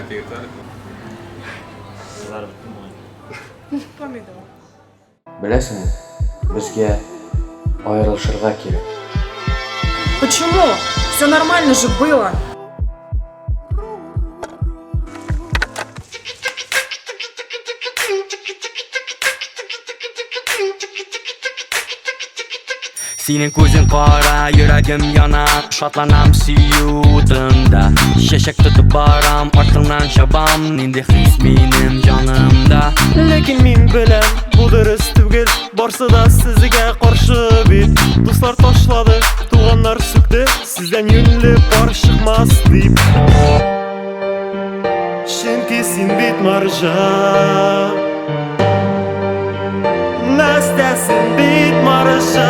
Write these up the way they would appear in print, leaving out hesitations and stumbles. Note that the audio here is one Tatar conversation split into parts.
Тигез әле. Кызарып беттем бугай. Помидор. Беләсеңме, безгә аерылышырга кирәк. Почему? Все нормально же было. Синең күзең кара, йөрәгем яна. Шатланам сөю утында. Чәчәк тотып барам, артыңнан чабам. Нинди хис минем җанымда. Ләкин мин беләм, бу дөрес түгел. Барсы да сезгә каршы бит. Дуслар ташлады, туганнар сүкте. Сездән юньле пар чыкмас дип. Чөнки син бит марҗа. Настя, син бит марҗа.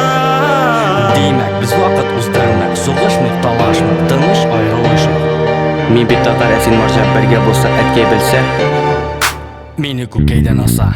Димәк, без вакыт уздырмыйк. Сугышмыйк, талашмыйк, тыныч аерылышмыйк. Мин бит татар, ә син марҗа. Бергә булсак, әткәй белсә, мине күкәйдән аса.